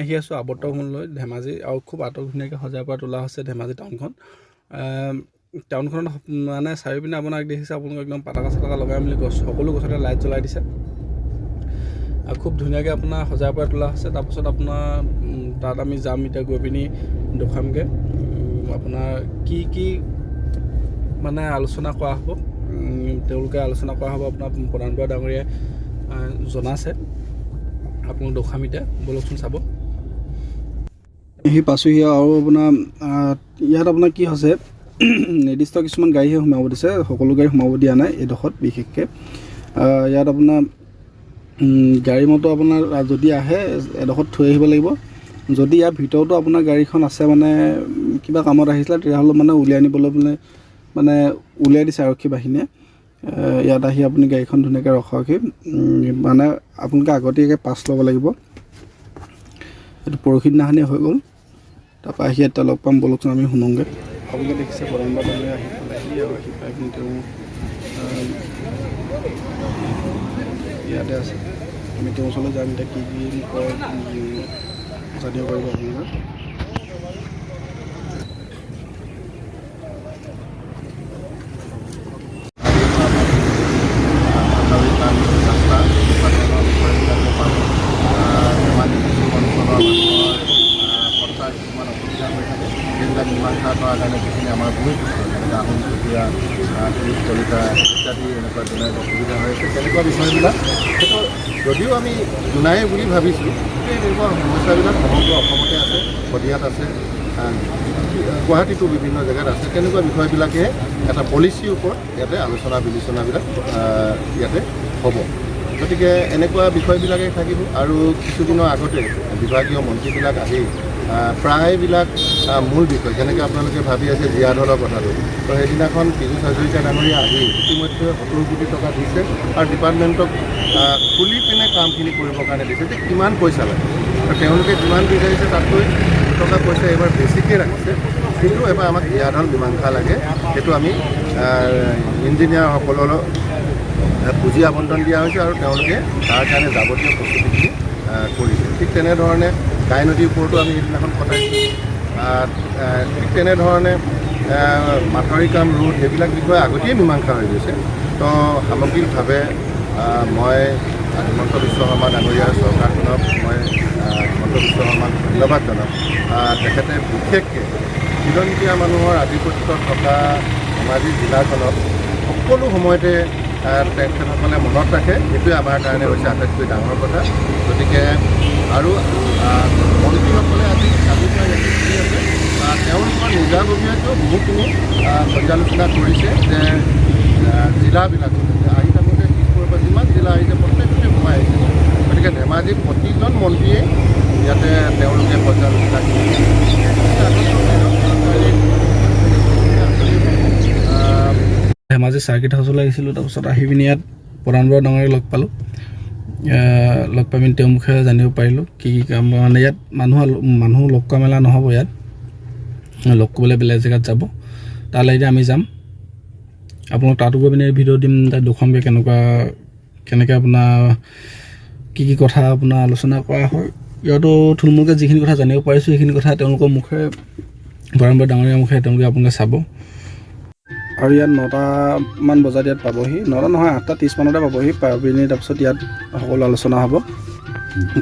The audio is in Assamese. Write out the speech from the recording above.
আহি আছোঁ আৱৰ্ত ভৱনলৈ ধেমাজি আৰু খুব আটক ধুনীয়াকৈ সজাই পৰাই তোলা হৈছে ধেমাজি টাউনখন। টাউনখনত মানে চাৰিওপিনে আপোনাক দেখিছে, আপোনালোকে একদম পাতাকা চাতাকা লগাই মেলি গছ, সকলো গছতে লাইট জ্বলাই দিছে আৰু খুব ধুনীয়াকৈ আপোনাৰ সজাই পৰাই তোলা হৈছে। তাৰপাছত আপোনাৰ তাত আমি যাম এতিয়া, গৈ পিনি দেখুৱামগৈ আপোনাৰ কি কি মানে আলোচনা কৰা হ'ব, তেওঁলোকে আলোচনা কৰা হ'ব। আপোনাৰ প্ৰধান বৰুৱা ডাঙৰীয়াই জনাইছে, আপোনাক দেখুৱাম এতিয়া, ব'লকচোন চাব। আহি পাইছোঁহি আৰু আপোনাৰ ইয়াত আপোনাৰ কি হৈছে, নিৰ্দিষ্ট কিছুমান গাড়ীহে সোমাব দিছে, সকলো গাড়ী সোমাব দিয়া নাই এইডোখৰত। বিশেষকৈ ইয়াত আপোনাৰ গাড়ী মটৰ আপোনাৰ যদি আহে, এডোখৰত থৈ আহিব লাগিব। যদি ইয়াৰ ভিতৰতো আপোনাৰ গাড়ীখন আছে, মানে কিবা কামত আহিছিলে, তেতিয়াহ'লে মানে উলিয়াই নিবলৈ মানে উলিয়াই দিছে আৰক্ষী বাহিনীয়ে। ইয়াত আহি আপুনি গাড়ীখন ধুনীয়াকৈ ৰখাকহি, মানে আপোনালোকে আগতীয়াকৈ পাছ ল'ব লাগিব। এইটো পৰহি দিনাখনেই হৈ গ'ল। তাৰপৰা আহি ইয়াত লগ পাম, ব'লকচোন আমি শুনোগৈ। আপোনালোকে দেখিছে প্ৰধান বৰুৱা আহি পালেহি আৰু আহি পাই পিনি তেওঁ ইয়াতে আছে। আমি তেওঁৰ ওচৰলৈ যাম এতিয়া, কি কি কয় জানিব পাৰিব আপোনালোকে। ৰাস্তা, এনেকুৱা ধৰণৰ বিষয়বিলাকো পাম। ধেমাজি কিছু অঞ্চলৰ মানুহৰ পট্টাৰ কিছুমান অসুবিধা হৈ থাকে, সেইবিলাক মীমাংসা কৰাৰ কাৰণে যিখিনি আমাৰ ভূমিপুত্ৰ, যেনেকৈ আহোম চুতীয়া, পুৰুষ কলিতা ইত্যাদি, এনেকুৱা জোনাইত অসুবিধা হৈ আছে, তেনেকুৱা বিষয়বিলাক। সেইটো যদিও আমি জোনাই বুলি ভাবিছোঁ, কিন্তু এই তেনেকুৱা সমস্যাবিলাক সমগ্ৰ অসমতে আছে, শদিয়াত আছে, গুৱাহাটীতো বিভিন্ন জেগাত আছে। তেনেকুৱা বিষয়বিলাকে এটা পলিচিৰ ওপৰত ইয়াতে আলোচনা বিলোচনাবিলাক ইয়াতে হ'ব। গতিকে এনেকুৱা বিষয়বিলাকেই থাকিব। আৰু কিছুদিনৰ আগতে বিভাগীয় মন্ত্ৰীবিলাক আহি প্ৰায়বিলাক মূল বিষয়, যেনেকৈ আপোনালোকে ভাবি আছে জীয়াঢলৰ কথাটো, তো সেইদিনাখন পীযুষ হাজৰিকা ডাঙৰীয়া আহি ইতিমধ্যে 70 কোটি টকা দিছে আৰু ডিপাৰ্টমেণ্টক খুলি পিনে কামখিনি কৰিবৰ কাৰণে দিছে যে কিমান পইচা লাগে। তো তেওঁলোকে যিমান বিচাৰিছে, তাতকৈ 2 টকা পইচা এইবাৰ বেছিকৈ ৰাখিছে। কিন্তু এবাৰ আমাক জীয়াঢল মীমাংসা লাগে, সেইটো আমি ইঞ্জিনিয়াৰসকলৰ পুঁজি আবণ্টন দিয়া হৈছে আৰু তেওঁলোকে তাৰ কাৰণে যাৱতীয় প্ৰস্তুতিখিনি কৰিছে। ঠিক তেনেধৰণে গাই নদীৰ ওপৰতো আমি সেইদিনাখন কটাইছোঁ। ঠিক তেনেধৰণে মাথাউৰি কাম, ৰোড, সেইবিলাক বিষয়ে আগতেই মীমাংসা হৈ গৈছে। তো সামগ্ৰিকভাৱে মই হিমন্ত বিশ্ব শৰ্মা ডাঙৰীয়াৰ চৰকাৰখনক, মই হিমন্ত বিশ্ব শৰ্মাক ধন্যবাদ জনাম। তেখেতে বিশেষকৈ খিলঞ্জীয়া মানুহৰ আধিপত্য থকা ধেমাজি জিলাখনত সকলো সময়তে তেখেতসকলে মনত ৰাখে, সেইটোৱে আমাৰ কাৰণে হৈছে আটাইতকৈ ডাঙৰ কথা। গতিকে আৰু মন্ত্ৰীসকলে আজি কালিৰ পৰা ইয়াতে ঘূৰি আছে। তেওঁলোকৰ নিজাববীয়াকৈও বহুখিনি পৰ্যালোচনা কৰিছে যে জিলাবিলাকত আহি থাকোঁতে দিছপুৰৰ পৰা যিমান জিলা আহিছে, প্ৰত্যেকটোতে সোমাই আহিছে। গতিকে ধেমাজিত প্ৰতিজন মন্ত্ৰীয়ে ইয়াতে তেওঁলোকে পৰ্যালোচনা কৰিছে। গতিকে আগন্তুক দিনত চৰকাৰী আঁচনিসমূহ ধেমাজি চাৰ্কিট হাউচলৈ আহিছিলোঁ। তাৰপিছত আহি পিনি ইয়াত প্ৰধান বৰুৱা ডাঙৰীয়াক লগ পালোঁ। লগ পাই পিনি তেওঁৰ মুখেৰে জানিব পাৰিলোঁ কি কি কাম। মানে ইয়াত মানুহ মানুহ লগ কৰা মেলা নহ'ব, ইয়াত লগ কৰিবলৈ বেলেগ জেগাত যাব। তালৈ এতিয়া আমি যাম, আপোনাক তাতো গৈ পিনি ভিডিঅ' দিম, তাত দেখুৱামগৈ কেনেকুৱা কেনেকৈ আপোনাৰ কি কি কথা আপোনাৰ আলোচনা কৰা হয়। ইয়াতো থুলমূলকৈ যিখিনি কথা জানিব পাৰিছোঁ, সেইখিনি কথা তেওঁলোকৰ মুখেৰে, প্ৰধান বৰুৱা ডাঙৰীয়াৰ মুখেৰে তেওঁলোকে আপোনালোকে চাব। আৰু ইয়াত 9টামান বজাত ইয়াত পাবহি, 9টা নহয়, 8:30 মানতে পাবহি। পাই পিনি তাৰপিছত ইয়াত সকলো আলোচনা হ'ব।